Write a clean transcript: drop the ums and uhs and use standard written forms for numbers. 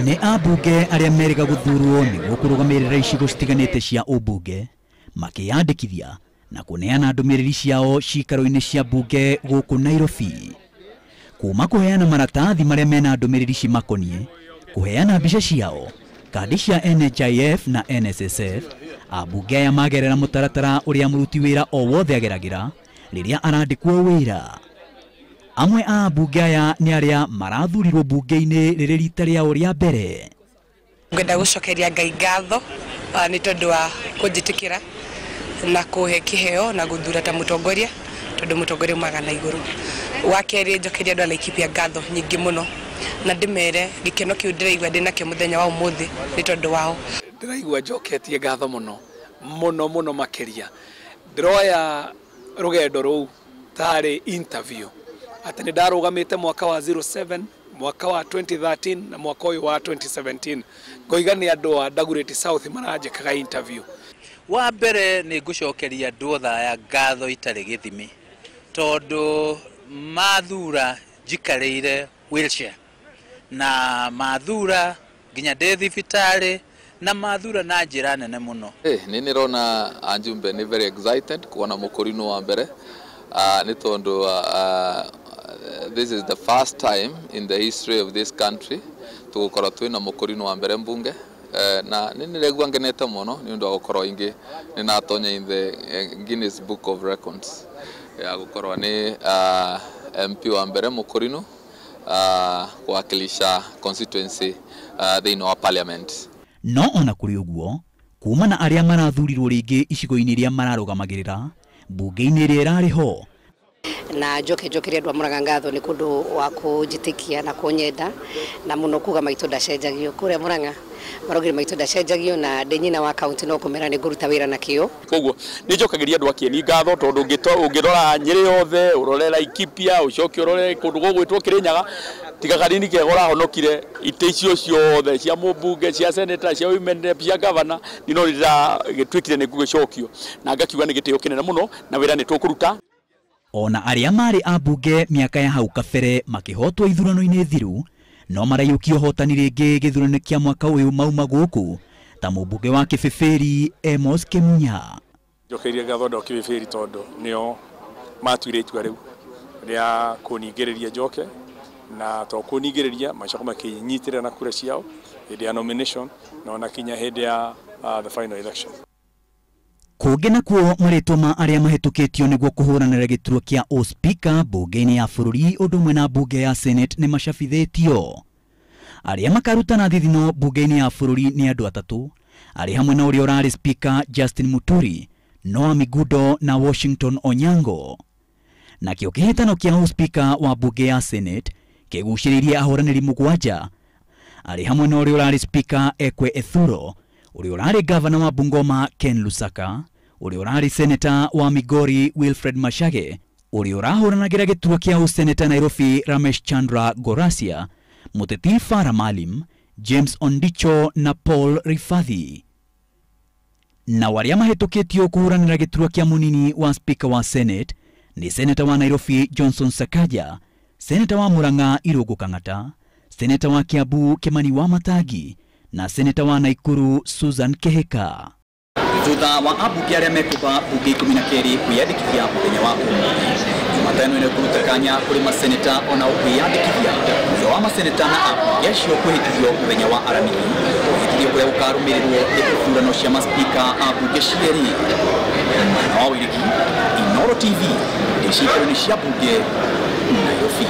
Nĩ ambunge arĩa merĩga gũthurwo nĩguo kũrũgamĩrĩra icigo citiganĩte cia ũmbunge makĩyandĩkithia na kũneana ndũmĩrĩri ciao cikaro-inĩ cia mbunge gũkũ Nairobi. Kuma kũheana maratathi marĩa mena ndũmĩrĩri cimakoniĩ, kũheana mbica ciao, kandi cia NHIF na NSSF, ambunge aya magerera mũtaratara ũrĩa mũruti wĩra o wothe ageragĩra rĩrĩa arandĩkwo wĩra. Amwe a ambunge aya nĩ arĩa marathurirwo mbunge-inĩ rĩrĩ rita rĩao rĩa mbere. Ngwenda gũcokeria Ngai ngatho nĩ tondũ wa kũnjĩtĩkĩra na kũhe kĩheo na gũthura ta mũtongoria, tondũ mũtongoria umaga na igũrũ. Wa kerĩ, njokeria andũ a Laikipia ngatho nyingĩ mũno na ndĩmere gĩkeno kĩu ndĩraigua ndĩnakĩo mũthenya wa ũmũthĩ nĩ tondũ wao. Ndĩraigua njoketie ngatho mũno mũno mũno makĩria. Ndĩroya rũgendo rũu tarĩ interview atĩ nĩ ndarũgamĩte mwaka wa 07, mwaka wa 2013 na mwaka ũyũ wa 2017, ngoiga nĩ andũ a Dagoretti South maranjĩkaga interview. Wa mbere nĩ ngũcokeria andũ othe aya ngatho itarĩ gĩthimi, tondũ mathura njikarĩire wheelchair na mathura nginya ndĩ thibitarĩ na mathura na njĩra nene mũno. Nĩ nĩrona anjumbe nĩ very excited kuona mũkũrinũ wa mbere, nĩ tondũ this is the first time in the history of this country tũgũkorwo twĩna mũkũrinũ wa mbere mbunge, na nĩ nĩregua ngenete mũno nĩ ũndũ wa gũkorwo ingĩ nĩ natonya in the Guinness Book of Records ya gũkorwo nĩ MP wa mbere mũkũrinũ kuwakilisha constituency thĩinĩ wa parliament. No ona kũrĩ ũguo, kuma na arĩa marathurirwo rĩngĩ icigo-inĩ iria mararũgamagĩrĩra mbunge-inĩ ĩrĩa ĩrarĩ ho. Na njokerie andũ a Murang'a ngatho nĩ kũndũ wa kũnjĩtĩkia na kũnyenda, na mũno kuga maitũ ndacenjagio kũrĩa Murang'a, maraugire maitũ ndacenjagio, na ndĩ nyina wa kaunti no kũmera nĩ ngũruta wĩra na kĩo. Koguo nĩ njokagĩria andũ a Kĩeni ngatho tondũ ũngĩrora Nyĩrĩ yothe, ũrore Laikipia, ũcoke ũrore kũndũ gũgwĩtwo Kĩrĩnyaga, tiga kanini kega ũrahonokire itĩ icio ciothe cia mũmbunge, cia senator, cia women rep, cia governor, nĩ no ndĩragĩtuĩkire nĩ ngũgĩcokio na ngakiuga nĩ gĩtĩo kĩnene mũno na wĩra nĩ tũkũruta. Ona arĩa marĩ ambunge mĩaka ya hau kabere makĩhotwo ithurano-inĩ thiru no maraiyũkia ũhotani rĩngĩ gĩthurano kĩa mwaka ũyũ mauma gũkũ, ta mũmbunge wa Kĩbĩbĩri Amos Kĩmunya. Njokeirie ngatho andũ a Kĩbĩbĩri tondũ nĩo matuire itua rĩu rĩa kũningĩrĩria njoke, na to kũningĩrĩria macoka makĩnyitĩrĩra na kura ciao hĩndĩ ya nomination na ona kinya hĩndĩ ya the final election. Kũngĩ nakuo marĩtwa ma arĩa mahĩtũkĩtio nĩguo kũhũranĩra gĩturwa kĩa ũspika mbunge-inĩ ya bũrũri ũndũ ũmwe na mbunge ya Senate nĩ macabithĩtio. Arĩa makarutana thithino mbunge-inĩ ya bũrũri nĩ andũ atatũ, arĩ hamwe na ũrĩa ũrarĩ spika Justin Muturi, Noah Migundo na Washington Onyango. Nakĩo kĩhĩtano kĩa ũspika wa mbunge ya Senate kĩgucĩrĩirie ahũranĩri mũgwanja, arĩ hamwe na ũrĩa ũrarĩ spika Ekwe Ethuro, ũrĩa ũrarĩ gavana wa Bungoma Ken Lusaka, ũrĩa ũrarĩ seneta wa Migori Wilfred Machage, ũrĩa ũrahũranagĩra gĩturwa kĩa ũseneta Nairobi Ramesh Chandra Gorasia, mũteti Farah Maalim, James Ondicho na Paul Rifathi. Na arĩa mahĩtũkĩtio kũhũranĩra gĩturwa kĩa mũnini wa spika wa Senate nĩ seneta wa Nairobi Johnson Sakaja, seneta wa Murang'a Irũngũ Kang'ata, seneta wa Kiambu Kimani Wamatangi na seneta wa Naikuru Susan Kihika. Thutha wa ambunge arĩa mekũba mbunge 12 kwĩyandĩkithia mũthenya wa ũmũthĩ, Jumatano ĩno kũruta kanya kũrĩ maseneta onao kwĩyandĩkithia, thutha wa maseneta na ambunge acio kwĩhĩtithio mũthenya wa Aramithi, kwĩhĩtithio kũrĩa gũkarũmĩrĩrwo nĩ ithurano cia maspika a mbunge cierĩ. Mwena wa Wĩrigi, Inooro TV, ndĩ cikaro-inĩ cia mbunge Nairobi.